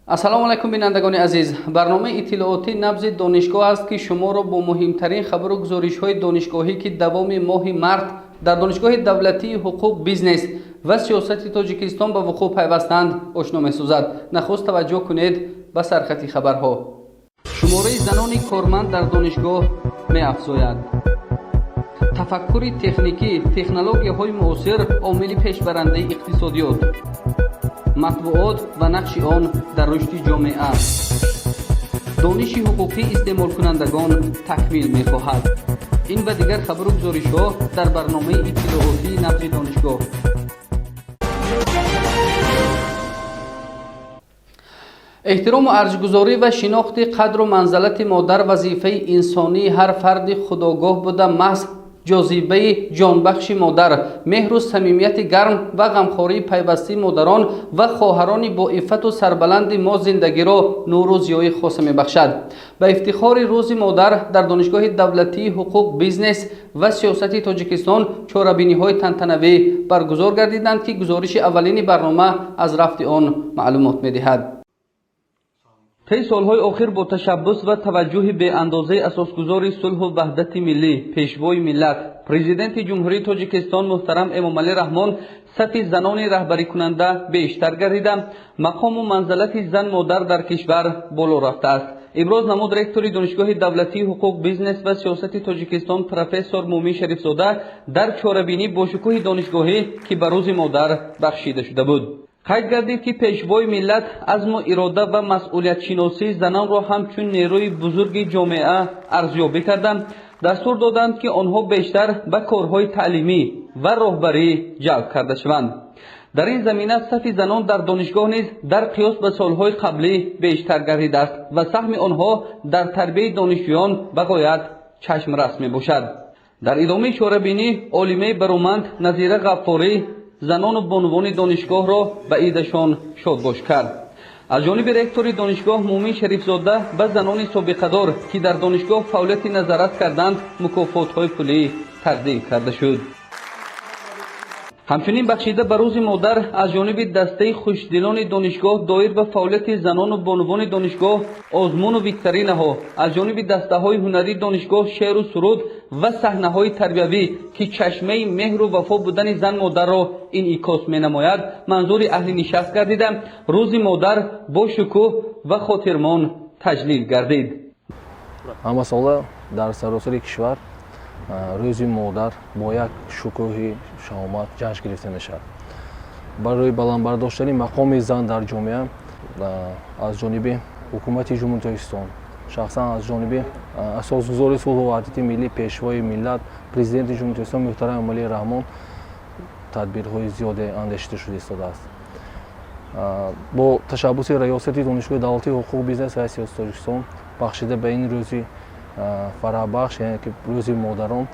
Ассалому алайкум, бинандагони азиз. Барномаи иттилоотӣ «Набзи донишгоҳ» аст, ки шуморо бо муҳимтарин хабару гузоришҳои донишгоҳӣ, ки давоми моҳи март дар Донишгоҳи давлатии ҳуқуқ, бизнес ва сиёсати Тоҷикистон ба вуқӯъ пайвастанд, ошно месозад. Нахуст таваҷҷӯҳ кунед ба сархати хабарҳо. Шумораи занони корманд дар донишгоҳ меафзояд. Тафаккури техникӣ, технологияҳои муосир омили пешбарандаи иқтисодиёт. Матбуот ва нақши он дар рушди ҷомеа. Дониши ҳуқуқии истеъмолкунандагон такмил мехоҳад. Ин ва дигар хабару гузоришҳо дар барномаи иттилоотии «Набзи донишгоҳ». Эҳтирому арҷгузорӣ ва шинохти қадру манзалати модар вазифаи инсонии ҳар фарди худогоҳ буда, маҳз ҷозибаи ҷонбахши модар, меҳру самимияти гарм ва ғамхории пайвастии модарон ва хоҳарони боиффату сарбаланди мо зиндагиро нуру зиёи хоса мебахшад. Ба ифтихори Рӯзи модар дар Донишгоҳи давлатии ҳуқуқ, бизнес ва сиёсати Тоҷикистон чорабиниҳои тантанавӣ баргузор гардиданд, ки гузориши аввалини барнома аз рафти он маълумот медиҳад. Тӯли солҳои охир бо ташаббус ва таваҷҷӯҳи беандозаи асосгузори сулҳу ваҳдати миллӣ, Пешвои миллат, Президенти Ҷумҳурии Тоҷикистон муҳтарам Эмомалӣ Раҳмон сафи занони раҳбарикунанда бештар гардида, мақому манзалати зан модар дар кишвар боло рафтааст, иброз намуд ректори Донишгоҳи давлатии ҳуқуқ, бизнес ва сиёсати Тоҷикистон профессор Мумин Шарифзода дар чорабинӣ бо шукӯҳи донишгоҳӣ, ки ба Рӯзи модар бахшида шуда буд. Қайд гардид, ки Пешвои миллат азму ирода ва масъулиятшиносии занонро ҳамчун нерӯи бузурги ҷомеа арзёбӣ карда, дастур доданд, ки онҳо бештар ба корҳои таълимӣ ва роҳбарӣ ҷалб карда шаванд. Дар ин замина сафи занон дар донишгоҳ низ дар қиёс ба солҳои қаблӣ бештар гардидааст ва саҳми онҳо дар тарбияи донишҷӯён ба ғоят чашмрас мебошад. Дар идомаи чорабинӣ олимаи бароманд Назира Ғаффорӣ занону бонувони донишгоҳро ба идашон шодбош кард. Аз ҷониби ректори донишгоҳ Мумин Шарифзода ба занони собиқадор, ки дар донишгоҳ фаъолияти назаррас карданд, мукофотҳои пулӣ тақдим карда шуд. Ҳамчунин бахшида ба Рӯзи модар аз ҷониби дастаи хушдилони донишгоҳ доир ба фаъолияти занону бонувони донишгоҳ озмуну викторинаҳо, аз ҷониби дастаҳои ҳунарии донишгоҳ шеъру суруд ва саҳнаҳои тарбиявӣ, ки чашмаи меҳру вафо будани зан модарро инъикос менамояд, манзури аҳли нишаст гардида, Рӯзи модар бо шукӯҳ ва хотирмон таҷлил гардид. Ҳамасола дар саросари кишвар Рӯзи модар бо як шукӯҳи шаҳомат ҷашн гирифта мешавад. Барои баландбардоштани мақоми зан дар ҷомеа аз ҷониби Ҳукумати Ҷумҳурии Тоҷикистон, шахсан аз ҷониби асосгузори сулҳу ваҳдати миллӣ, Пешвои миллат, Президенти Ҷумҳурии Тоҷикистон муҳтарам Эмомалӣ Раҳмон тадбирҳои зиёде андешида шуда истодааст. Бо ташаббуси раёсати Донишгоҳи давлатии ҳуқуқ, бизнес ва сиёсати Тоҷикистон бахшида ба ин рӯзи фараҳбахш, яъне ки Рӯзи модарон,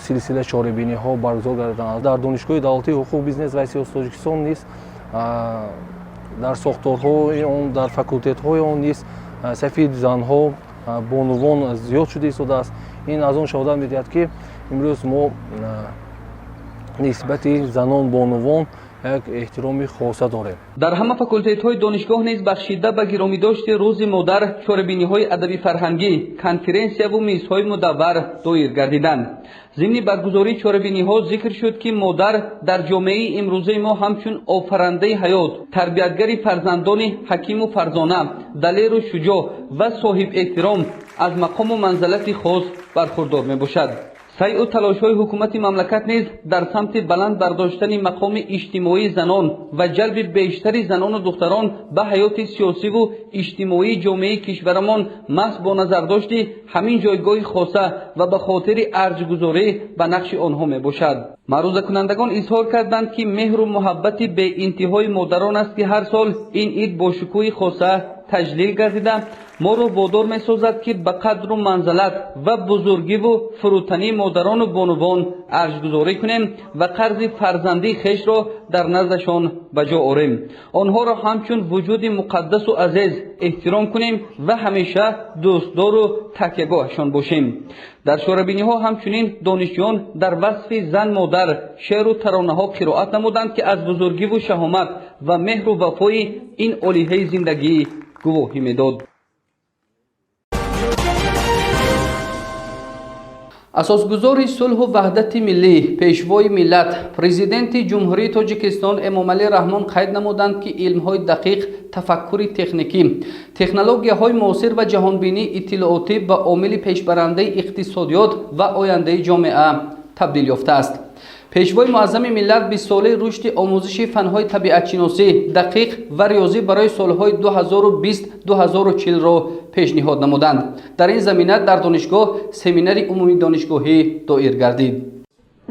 силсила чорабиниҳо баргузор гардиданд. Дар Донишгоҳи давлатии ҳуқуқ, бизнес ва сиёсати Тоҷикистон низ, дар сохторҳои он, дар факултетҳои он низ сафи занҳо, бонувон зиёд шуда истодааст. Ин аз он шаҳодат медиҳад, ки имрӯз мо нисбати занон, бонувон як эҳтироми хоса дорем. Дар ҳама факултетҳои донишгоҳ низ бахшида ба гиромидошти Рӯзи модар чорабиниҳои адабӣ, фарҳангӣ, конференсияву мизҳои мудаввар доир гардиданд. Зимни баргузории чорабиниҳо зикр шуд, ки модар дар ҷомеаи имрӯзаи мо ҳамчун офарандаи ҳаёт, тарбиятгари фарзандони ҳакиму фарзона, далеру шуҷоъ ва соҳибэҳтиром аз мақому манзалати хос бархурдор мебошад. Сайъу талошҳои ҳукумати мамлакат низ дар самти баланд бардоштани мақоми иҷтимоии занон ва ҷалби бештари занону духтарон ба ҳаёти сиёсиву иҷтимоии ҷомеаи кишварамон маҳз бо назардошти ҳамин ҷойгоҳи хоса ва ба хотири арҷгузорӣ ба нақши онҳо мебошад. Маърузакунандагон изҳор карданд, ки меҳру муҳаббати беинтиҳои модарон аст, ки ҳар сол ин ид бо шукӯҳи хоса Таҷлил гардида, моро водор месозад, ки ба қадру манзалат ва бузургиву фурӯтании модарону бонувон арҷгузорӣ кунем ва қарзи фарзандии хешро дар наздашон ба ҷо орем, онҳоро ҳамчун вуҷуди муқаддасу азиз эҳтиром кунем ва ҳамеша дӯстдору такягоҳашон бошем. Дар чорабиниҳо ҳамчунин донишҷӯён дар васфи зан модар шеъру таронаҳо қироат намуданд, ки аз бузургиву шаҳомат ва меҳру вафои ин олиҳаи зиндагӣ гувоҳӣ медод. Асосгузори сулҳу ваҳдати миллӣ, Пешвои миллат, Президенти Ҷумҳурии Тоҷикистон Эмомалӣ Раҳмон қайд намуданд, ки илмҳои дақиқ, тафаккури техникӣ, технологияҳои муосир ва ҷаҳонбинии иттилоотӣ ба омили пешбарандаи иқтисодиёт ва ояндаи ҷомеа табдил ёфтааст. Пешвои муаззами миллат 20-солаи рушди омӯзиши фанҳои табиатшиносӣ, дақиқ ва риёзӣ барои солҳои 2020-2040-ро пешниҳод намуданд. Дар ин замина дар донишгоҳ семинари умумидонишгоҳӣ доир гардид.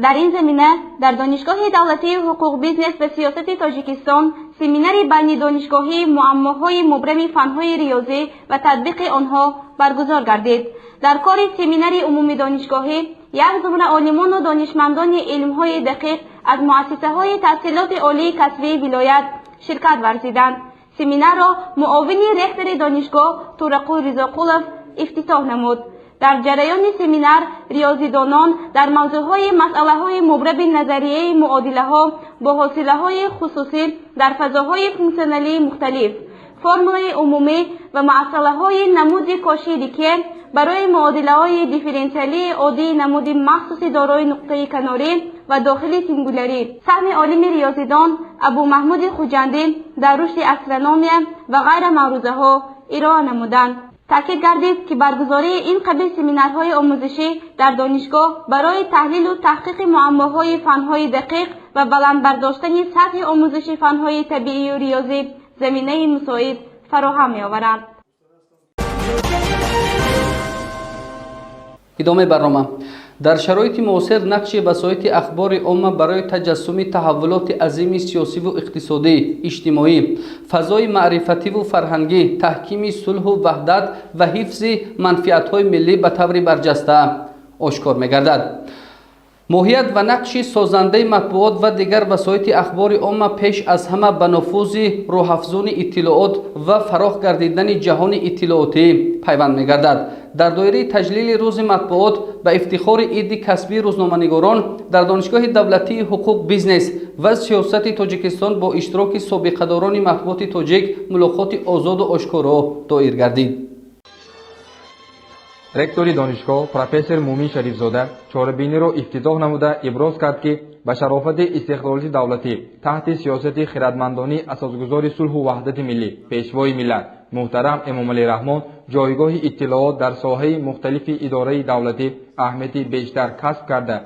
Дар ин замина дар Донишгоҳи давлатии ҳуқуқ, бизнес ва сиёсати Тоҷикистон семинари байнидонишгоҳии муаммоҳои мубрами фанҳои риёзӣ ва татбиқи онҳо баргузор гардид. Дар кори семинари умумидонишгоҳӣ як зумра олимону донишмандони илмҳои дақиқ аз муассисаҳои таҳсилоти олии касбии вилоят ширкат варзиданд. Семинарро муовини ректори донишгоҳ Турақул Ризоқулов ифтитоҳ намуд. Дар ҷараёни семинар риёзидонон дар мавзӯъҳои масъалаҳои мубраби назарияи муодилаҳо бо ҳосилаҳои хусусӣ дар фазоҳои функсионалии мухталиф, формулаи умумӣ ва масъалаҳои намуди Коши Рике барои муодилаҳои дифференсиалии оддии намуди махсуси дорои нуқтаи канорӣ ва дохили сингулярӣ, саҳми олими риёзидон Абумаҳмуди Хуҷандӣ дар рушди астрономия ва ғайра маърузаҳо ироа намуданд. Таъкид гардид, ки баргузории ин қабил семинарҳои омӯзишӣ дар донишгоҳ барои таҳлилу таҳқиқи муаммоҳои фанҳои дақиқ ва баланд бардоштани сатҳи омӯзиши фанҳои табиию риёзӣ заминаи мусоид фароҳам меоваранд. Идомаи барнома. Дар шароити муосир нақши васоити ахбори омма барои таҷассуми таҳаввулоти азими сиёсиву иқтисодӣ, иҷтимоӣ, фазои маърифативу фарҳангӣ, таҳкими сулҳу ваҳдат ва ҳифзи манфиатҳои миллӣ ба таври барҷаста ошкор мегардад. Моҳият ва нақши созандаи матбуот ва дигар васоити ахбори омма пеш аз ҳама ба нуфузи рӯҳафзуни иттилоот ва фарох гардидани ҷаҳони иттилоотӣ пайванд мегардад. Дар доираи таҷлили Рӯзи матбуот ба ифтихори иди касбии рӯзноманигорон дар Донишгоҳи давлатии ҳуқуқ, бизнес ва сиёсати Тоҷикистон бо иштироки собиқадорони матбуоти тоҷик мулоқоти озоду ошкоро доир гардид. Ректори донишгоҳ профессор Мумин Шарифзода чорабиниро ифтитоҳ намуда, иброз кард, ки ба шарофати истиқлолияти давлатӣ таҳти сиёсати хирадмандонии асосгузори сулҳу ваҳдати миллӣ, Пешвои миллат муҳтарам Эмомалӣ Раҳмон ҷойгоҳи иттилоот дар соҳаи мухталифи идораи давлатӣ аҳамияти бештар касб карда,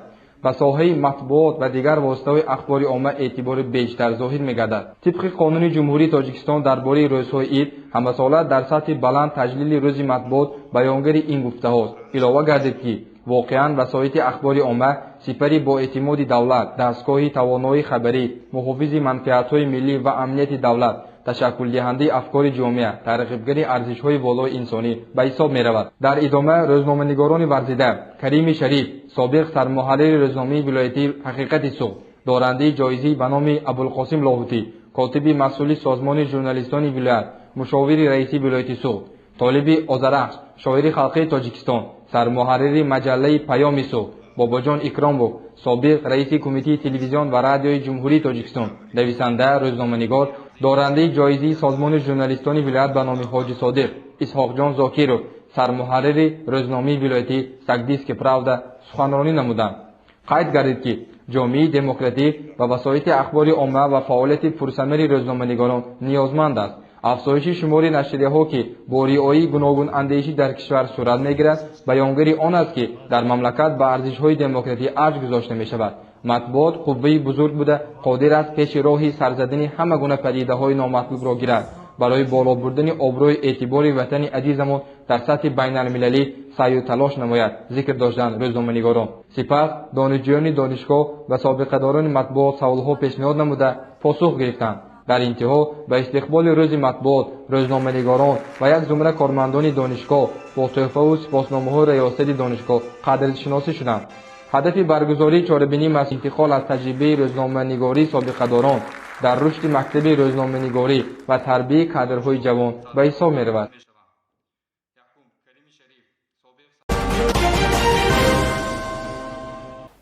ба соҳаи матбуот ва дигар воситаҳои ахбори омма эътибори бештар зоҳир мегардад. Тибқи Қонуни Ҷумҳурии Тоҷикистон дар бораи рӯзҳои ид, ҳамасола дар сатҳи баланд таҷлили Рӯзи матбуот баёнгари ин гуфтаҳост. Илова гардид, ки воқеан васоити ахбори омма сипари боэътимоди давлат, дастгоҳи тавоноии хабарӣ, муҳофизи манфиатҳои миллӣ ва амнияти давлат, ташаккулдиҳандаи афкори ҷомеа, тарғибгари арзишҳои волои инсонӣ ба ҳисоб меравад. Дар идома рӯзноманигорони варзида Карими Шариф, собиқ сармуҳаррири рӯзномаи вилоятии «Ҳақиқати Суғд», дорандаи ҷоизаи ба номи Абулқосим Лоҳутӣ, котиби масъули Созмони журналистони вилоят, мушовири раиси вилояти Суғд, Толиби Озарахш, шоири халқии Тоҷикистон, сармуҳаррири маҷаллаи «Паёми Суғд», Бобоҷон Икромов, собиқ раиси Кумитаи телевизион ва радиои Ҷумҳурии Тоҷикистон, нависанда, рӯзноманигор, дорандаи ҷоизаи Созмони журналистони вилоят ба номи Ҳоҷи Содиқ, Исҳоқҷон Зокиров, сармуҳаррири рӯзномаи вилоятӣ «Сагдийская правда» суханронӣ намуданд. Қайд гардид, ки ҷомеаи демократӣ ба васоити ахбори омма ва фаъолияти пурсамари рӯзноманигорон ниёзманд аст. Афзоиши шумори нашрияҳо, ки бо риояи гуногунандешӣ дар кишвар сурат мегирад, баёнгари он аст, ки дар мамлакат ба арзишҳои демократӣ арҷ гузошта мешавад. Матбуот қувваи бузург буда, қодир аст пеши роҳи сарзадани ҳама гуна падидаҳои номатлубро гирад, барои боло бурдани обрӯи эътибори ватани азизамон дар сатҳи байналмилалӣ саъю талош намояд, зикр доштанд рӯзноманигорон. Сипас донишҷӯёни донишгоҳ ва собиқадорони матбуот саволҳо пешниҳод намуда, посух гирифтанд. Дар интиҳо ба истиқболи рӯзи матбуот, рӯзноманигорон ва як зумра кормандони донишгоҳ бо тӯҳфаву сипосномаҳои раёсати донишгоҳ қадршиносӣ шуданд. Ҳадафи баргузории чорабинӣ интиқол аз таҷрибаи рӯзноманигории собиқадорон дар рушди мактаби рӯзноманигорӣ ва тарбияи кадрҳои ҷавон ба ҳисоб меравад.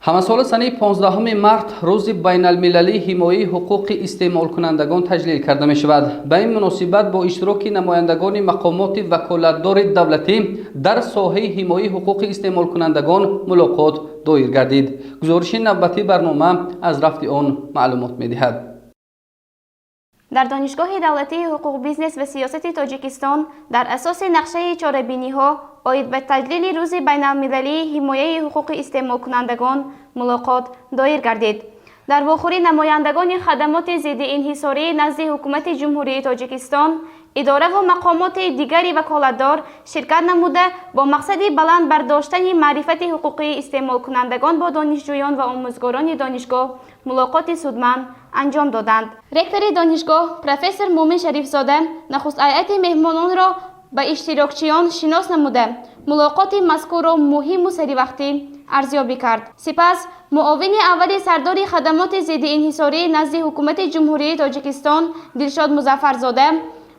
Ҳамасола санаи 15 март рӯзи байналмилалии ҳимояи ҳуқуқи истеъмолкунандагон таҷлил карда мешавад. Ба ин муносибат бо иштироки намояндагони мақомоти ваколатдори давлатӣ дар соҳаи ҳимояи ҳуқуқи истеъмолкунандагон мулоқот доир гардид. Гузориши навбатии барнома аз рафти он маълумот медиҳад. Дар Донишгоҳи давлатии ҳуқуқ, бизнес ва сиёсати Тоҷикистон дар асоси нақшаи чорабиниҳо оид ба таҷлили рӯзи байналмилалии ҳимояи ҳуқуқи истеъмолкунандагон мулоқот доир гардид. Дар вохӯрӣ намояндагони хадамоти зиддиинҳисории назди Ҳукумати Ҷумҳурии Тоҷикистон, идораву мақомоти дигари ваколатдор ширкат намуда бо мақсади баланд бардоштани маърифати ҳуқуқии истеъмолкунандагон бо донишҷӯён ва омӯзгорони донишгоҳ мулоқоти судманд анҷом доданд. Ректори донишгоҳ профессор Мумин Шарифзода нахуст ҳайати меҳмононро ба иштирокчиён шинос намуда мулоқоти мазкурро муҳиму саривақтӣ арзёбӣ кард. Сипас муовини аввали сардори хадамоти зиддиинҳисории назди Ҳукумати Ҷумҳурии Тоҷикистон Дилшод Музаффарзода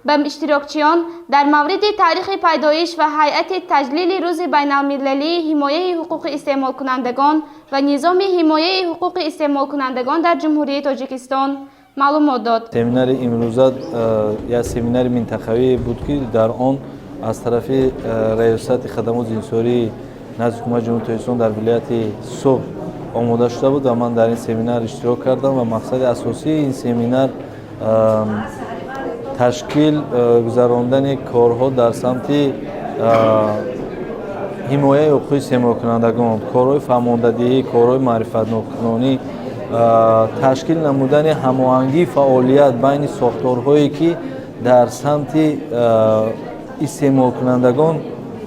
ба иштирокчиён дар мавриди таърихи пайдоиш ва ҳайати таҷлили рӯзи байналмилалии ҳимояи ҳуқуқи истеъмолкунандагон ва низоми ҳимояи ҳуқуқи истеъмолкунандагон дар Ҷумҳурии Тоҷикистон маълумот дод. Семинари имрӯза як семинари минтақавӣ буд, ки дар он аз тарафи раёсати хадамоти инҳисории назди Ҳукумати Ҷумҳурии Тоҷикистон дар вилояти Суғд омода шуда буд ва ман дар ин семинар иштирок кардам ва мақсади асосии ин семинар ташкил гузарондани корҳо дар самти ҳимояи ҳуқуқи истеъмолкунандагон, корҳои фаҳмондадиҳӣ, корҳои маърифатнокунонӣ, ташкил намудани ҳамоҳангии фаъолият байни сохторҳое, ки дар самти истеъмолкунандагон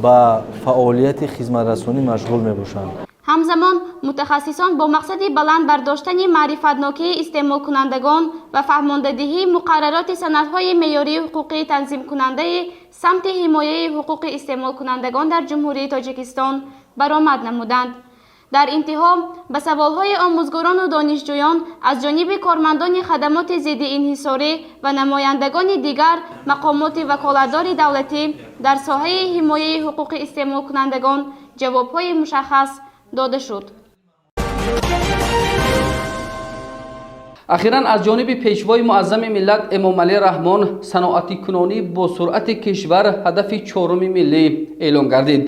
ба фаъолияти хизматрасонӣ машғул мебошанд. Ҳамзамон мутахассисон бо мақсади баланд бардоштани маърифатнокии истеъмолкунандагон ва фаҳмондадиҳии муқаррароти санадҳои меъёрии ҳуқуқии танзимкунандаи самти ҳимояи ҳуқуқи истеъмолкунандагон дар Ҷумҳурии Тоҷикистон баромад намуданд. Дар интиҳо ба саволҳои омӯзгорону донишҷӯён аз ҷониби кормандони хадамоти зиддиинҳисорӣ ва намояндагони дигар мақомоти ваколатдори давлатӣ дар соҳаи ҳимояи ҳуқуқи истеъмолкунандагон ҷавобҳои мушаххас дода шуд. Ахиран аз ҷониби пешвои муаззами миллат Эмомалӣ Раҳмон саноатикунонӣ бо суръати кишвар ҳадафи чоруми миллӣ эълон гардид.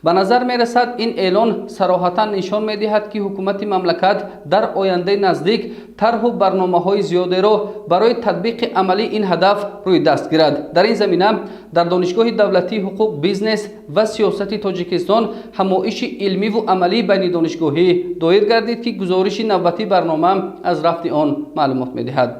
Ба назар мерасад, ин эълон сароҳатан нишон медиҳад, ки ҳукумати мамлакат дар ояндаи наздик тарҳу барномаҳои зиёдеро барои татбиқи амалии ин ҳадаф рӯи даст гирад. Дар ин замина дар Донишгоҳи давлатии ҳуқуқ, бизнес ва сиёсати Тоҷикистон ҳамоиши илмиву амалии байнидонишгоҳӣ доир гардид, ки гузориши навбатии барнома аз рафти он маълумот медиҳад.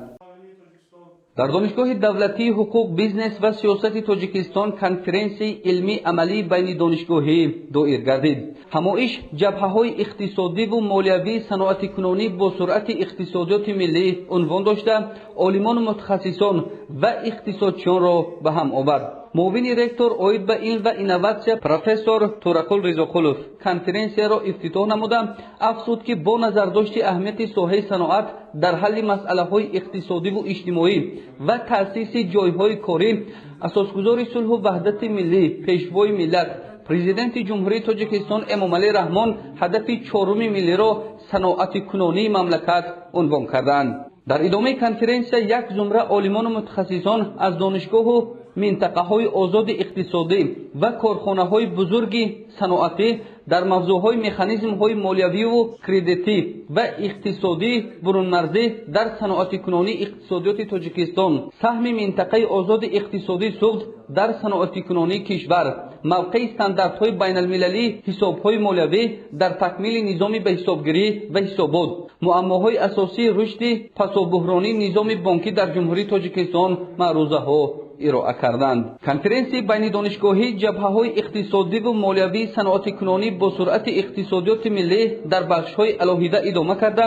Дар Донишгоҳи давлатии ҳуқуқ, бизнес ва сиёсати Тоҷикистон конференсияи илмии амалии байнидонишгоҳӣ доир гардид. Ҳамоиш ҷабҳаҳои иқтисодиву молиявии саноатикунонӣ бо суръати иқтисодиёти миллӣ унвон дошта, олимону мутахассисон ва иқтисодчиёнро ба ҳам овард. Муовини ректор оид ба илм ва инноватсия профессор Турақул Ризоқулов конференсияро ифтитоҳ намуда афзуд, ки бо назардошти аҳамияти соҳаи саноат дар ҳалли масъалаҳои иқтисодиву иҷтимоӣ ва таъсиси ҷойҳои корӣ, асосгузори сулҳу ваҳдати миллӣ, пешвои миллат, Президенти Ҷумҳурии Тоҷикистон Эмомалӣ Раҳмон ҳадафи чоруми миллиро саноатикунонии мамлакат унвон карданд. Дар идомаи конференсия як зумра олимону мутахассисон аз донишгоҳу минтақаҳои озоди иқтисодӣ ва корхонаҳои бузурги саноатӣ дар мавзӯъҳои механизмҳои молиявиву кредитӣ ва иқтисодии бурунмарзӣ дар саноатикунонии иқтисодиёти Тоҷикистон, саҳми минтақаи озоди иқтисодии Суғд дар саноатикунонии кишвар, мавқеи стандартҳои байналмилалии ҳисобҳои молиявӣ дар такмили низоми ба ҳисобгирӣ ва ҳисобот, муаммоҳои асосии рушди пасобӯҳронии низоми бонкӣ дар Ҷумҳурии Тоҷикистон маърузаҳо Ироа карданд. Конференсияи байнидонишгоҳӣ ҷабҳаҳои иқтисодиву молиявии саноатикунонӣ бо суръати иқтисодиёти миллӣ дар бахшҳои алоҳида идома карда,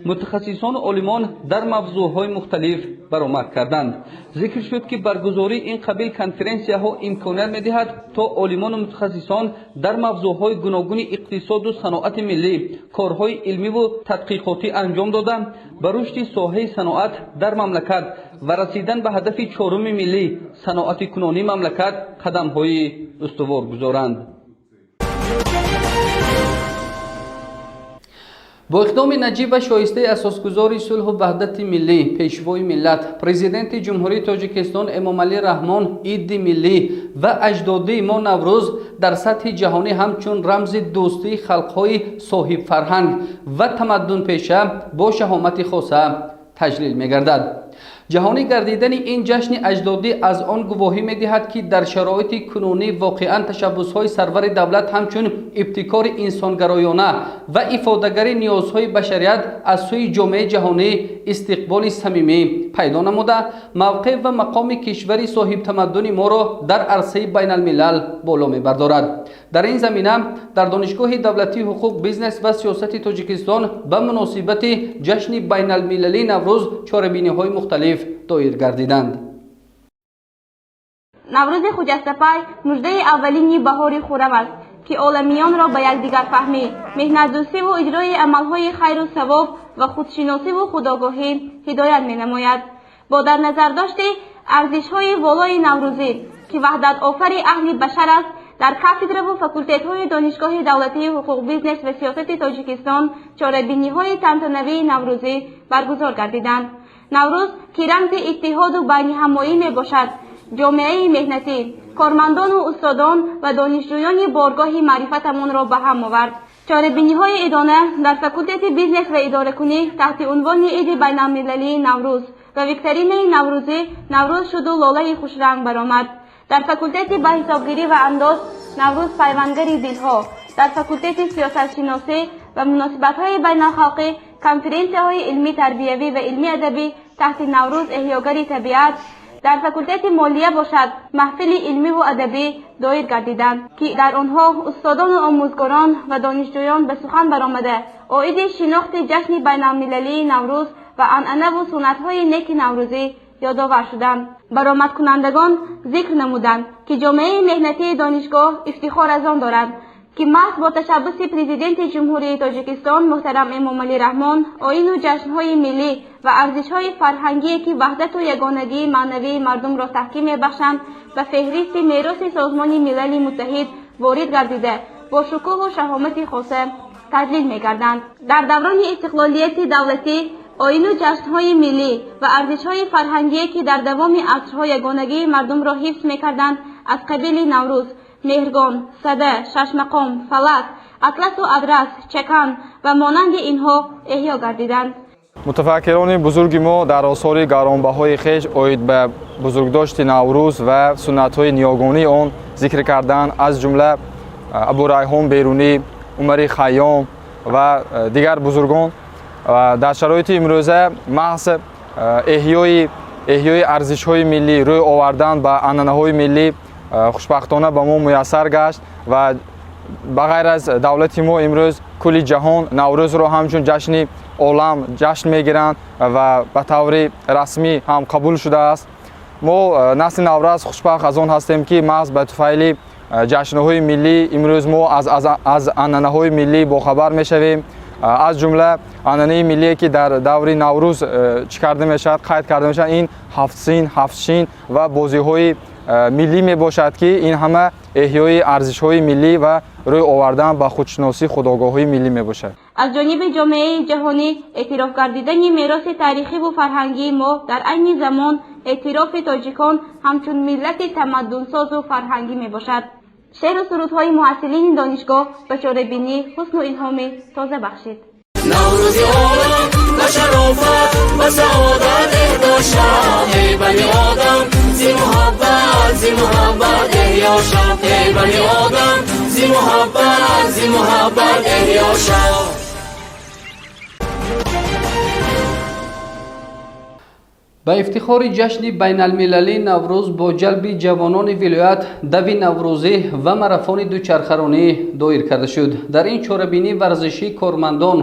мутахассисону олимон дар мавзӯъҳои мухталиф баромад карданд. Зикр шуд, ки баргузории ин қабил конференсияҳо имконият медиҳад, то олимону мутахассисон дар мавзӯъҳои гуногуни иқтисоду саноати миллӣ корҳои илмиву тадқиқотӣ анҷом дода, ба рушди соҳаи саноат дар мамлакат ва расидан ба ҳадафи чоруми миллӣ, саноатикунонии мамлакат, қадамҳои устувор гузоранд. Бо иқдоми наҷиб ва шоистаи асосгузори сулҳу ваҳдати миллӣ, Пешвои миллат, Президенти Ҷумҳурии Тоҷикистон Эмомалӣ Раҳмон иди миллӣ ва аҷдодии мо Наврӯз дар сатҳи ҷаҳонӣ ҳамчун рамзи дӯстии халқҳои соҳибфарҳанг ва тамаддунпеша бо шаҳомати хоса таҷлил мегардад. Ҷаҳонӣ гардидани ин ҷашни аҷдодӣ аз он гувоҳӣ медиҳад, ки дар шароити кунунӣ воқеан ташаббусҳои сарвари давлат ҳамчун ибтикори инсонгароёна ва ифодагари ниёзҳои башарият аз сӯи ҷомеаи ҷаҳонӣ истиқболи самимӣ пайдо намуда, мавқеъ ва мақоми кишвари соҳибтамаддуни моро дар арсаи байналмилал боло мебардорад. Дар ин замина дар Донишгоҳи давлатии ҳуқуқ, бизнес ва сиёсати Тоҷикистон ба муносибати ҷашни байналмилалии Наврӯз чорабиниҳои мухталиф доир гардиданд. Наврӯзи хуҷастапай муждаи аввалини баҳори хуррам аст, ки оламиёнро ба якдигарфаҳмӣ, меҳнатдӯстиву иҷрои амалҳои хайру савоб ва худшиносиву худогоҳӣ ҳидоят менамояд. Бо дар назардошти арзишҳои волои наврӯзӣ, ки ваҳдатофари аҳли башар аст, дар кафедраву факултетҳои Донишгоҳи давлатии ҳуқуқ, бизнес ва сиёсати Тоҷикистон чорабиниҳои тантанавии наврӯзӣ баргузор гардиданд. Наврӯз, ки рамзи иттиҳоду байниҳамоӣ мебошад, ҷомеаи меҳнатӣ, кормандону устодон ва донишҷӯёни боргоҳи маърифатамонро ба ҳам овард. Чорабиниҳои идона дар факултети бизнес ва идоракунӣ таҳти унвони иди байналмилалии Наврӯз ва викторинаи наврӯзӣ «Наврӯз шуду лолаи хушранг баромад», дар факултети ба ҳисобгирӣ ва андоз «Наврӯз пайвандари дилҳо», дар факултети сиёсатшиносӣ ва муносибатҳои байналхалқӣ конференсияҳои илмӣ-тарбиявӣ ва илмӣ-адабӣ таҳти «Наврӯз эҳёгари табиат», дар факултети молия бошад, маҳфили илмиву адабӣ доир гардиданд, ки дар онҳо устодону омӯзгорон ва донишҷӯён ба сухан баромада, оиди шинохти ҷашни байналмилалии Наврӯз ва анъанаву суннатҳои неки наврӯзӣ ёдовар шуданд. Баромадкунандагон зикр намуданд, ки ҷомеаи меҳнатии донишгоҳ ифтихор аз он дорад, ки маҳз бо ташаббуси Президенти Ҷумҳурии Тоҷикистон муҳтарам Эмомалӣ Раҳмон оину ҷашнҳои миллӣ ва арзишҳои фарҳангие, ки ваҳдату ягонагии маънавии мардумро таҳким мебахшанд, ба феҳристи мероси Созмони Милали Муттаҳид ворид гардида, бо шукӯҳу шаҳомати хоса таҷлил мегарданд. Дар даврони истиқлолияти давлатӣ оину ҷашнҳои миллӣ ва арзишҳои фарҳангие, ки дар давоми асрҳо ягонагии мардумро ҳифз мекарданд, аз қабили Наврӯз, Меҳргон, Сада, Шашмақом, Фалак, Атласу Адрас, Чакан ва монанди инҳо эҳё гардиданд. Мутафаккирони бузурги мо дар осори гаронбаҳои хеш оид ба бузургдошти Наврӯз ва суннатҳои ниёгонии он зикр карданд, аз ҷумла Абурайҳон Берунӣ, Умари Хайём ва дигар бузургон. Дар шароити имрӯза маҳз эҳёи арзишҳои миллӣ, рӯй овардан ба анъанаҳои миллӣ хушбахтона ба мо муяссар гашт ва ба ғайр аз давлати мо имрӯз кулли ҷаҳон Наврӯзро ҳамчун ҷашни олам ҷашн мегиранд ва ба таври расмӣ ҳам қабул шудааст. Мо, насли наврас, хушбахт аз он ҳастем, ки маҳз ба туфайли ҷашнҳои миллӣ имрӯз мо аз анъанаҳои миллӣ бохабар мешавем. Аз ҷумла анъанаи миллие, ки дар даври Наврӯз чӣ карда мешавад, қайд карда мешавад, ин ҳафтсин, ҳафтшин ва бозиҳои миллӣ мебошад, ки ин ҳама эҳёи арзишҳои миллӣ ва рӯй овардан ба худшиносӣ, худогоҳии миллӣ мебошад. Аз ҷониби ҷомеаи ҷаҳонӣ эътироф гардидани мероси таърихиву фарҳангии мо дар айни замон эътирофи тоҷикон ҳамчун миллати тамаддунсозу фарҳангӣ мебошад. Шеъру сурудҳои муҳассилини донишгоҳ ба чорабинӣ ҳусну илҳоми тоза бахшид. Наврӯзи олам ба шарофат, ба саодат эҳдо шав. Эй бани одам, зи муҳаббат, зи муҳаббат эҳё шав. Эй бани одам, зи муҳаббат, зи муҳаббат эҳё шав. Ба ифтихори ҷашни байналмилалии Наврӯз бо ҷалби ҷавонони вилоят дави наврӯзӣ ва марафони дучархаронӣ доир карда шуд. Дар ин чорабинии варзишӣ кормандон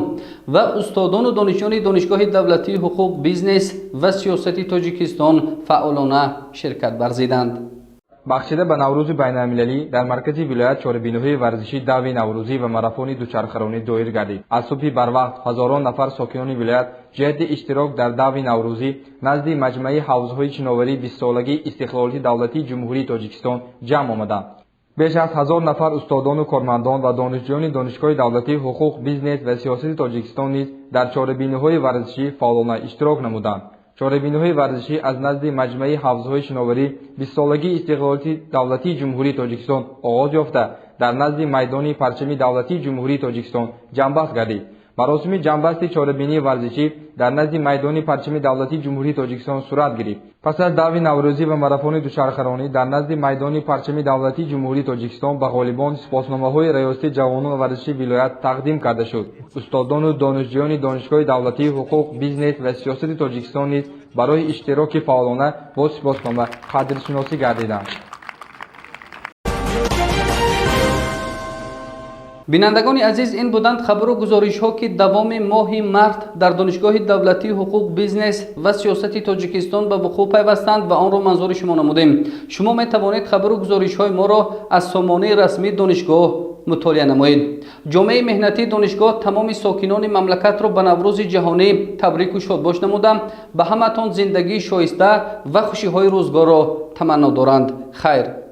ва устодону донишҷӯёни Донишгоҳи давлатии ҳуқуқ, бизнес ва сиёсати Тоҷикистон фаъолона ширкат варзиданд. Бахшида ба Наврӯзи байналмилалӣ дар маркази вилоят чорабиниҳои варзишӣ, дави наврӯзӣ ва марафони дучархаронӣ доир гардид. Аз субҳи барвақт ҳазорон нафар сокинони вилоят ҷиҳати иштирок дар дави наврӯзӣ назди маҷмааи ҳавзҳои шиноварии 20-солагии истиқлолияти давлатии Ҷумҳурии Тоҷикистон ҷамъ омаданд. Беш аз 1000 нафар устодону кормандон ва донишҷӯёни Донишгоҳи давлатии ҳуқуқ, бизнес ва сиёсати Тоҷикистон низ дар чорабиниҳои варзишӣ фаъолона иштирок намуданд. Чорабиниҳои варзишӣ аз назди маҷмааи ҳавзҳои шиноварӣ 20-солагии истиқлолияти давлатии Ҷумҳурии Тоҷикистон оғоз ёфта, дар назди майдони парчами давлатии Ҷумҳурии Тоҷикистон ҷамъбаст гардид. Маросими ҷамъбасти чорабинии варзишӣ дар назди майдони парчами давлатии Ҷумҳурии Тоҷикистон сурат гирифт. Пас аз дави наврӯзӣ ва марафони дучархаронӣ дар назди майдони парчами давлатии Ҷумҳурии Тоҷикистон ба ғолибон сипосномаҳои Раёсати ҷавонон ва варзиши вилоят тақдим карда шуд. Устодону донишҷӯёни Донишгоҳи давлатии ҳуқуқ, бизнес ва сиёсати Тоҷикистон низ барои иштироки фаъолона бо сипоснома қадршиносӣ гардиданд. Бинандагони азиз, ин буданд хабару гузоришҳо, ки давоми моҳи март дар Донишгоҳи давлатии ҳуқуқ, бизнес ва сиёсати Тоҷикистон ба вуқӯъ пайвастанд ва онро манзури шумо намудем. Шумо метавонед хабару гузоришҳои моро аз сомонаи расмии донишгоҳ мутолиа намоед. Ҷомеаи меҳнатии донишгоҳ тамоми сокинони мамлакатро ба Наврӯзи ҷаҳонӣ табрику шодбош намуда, ба ҳаматон зиндагии шоиста ва хушиҳои рӯзгорро таманно доранд. Хайр.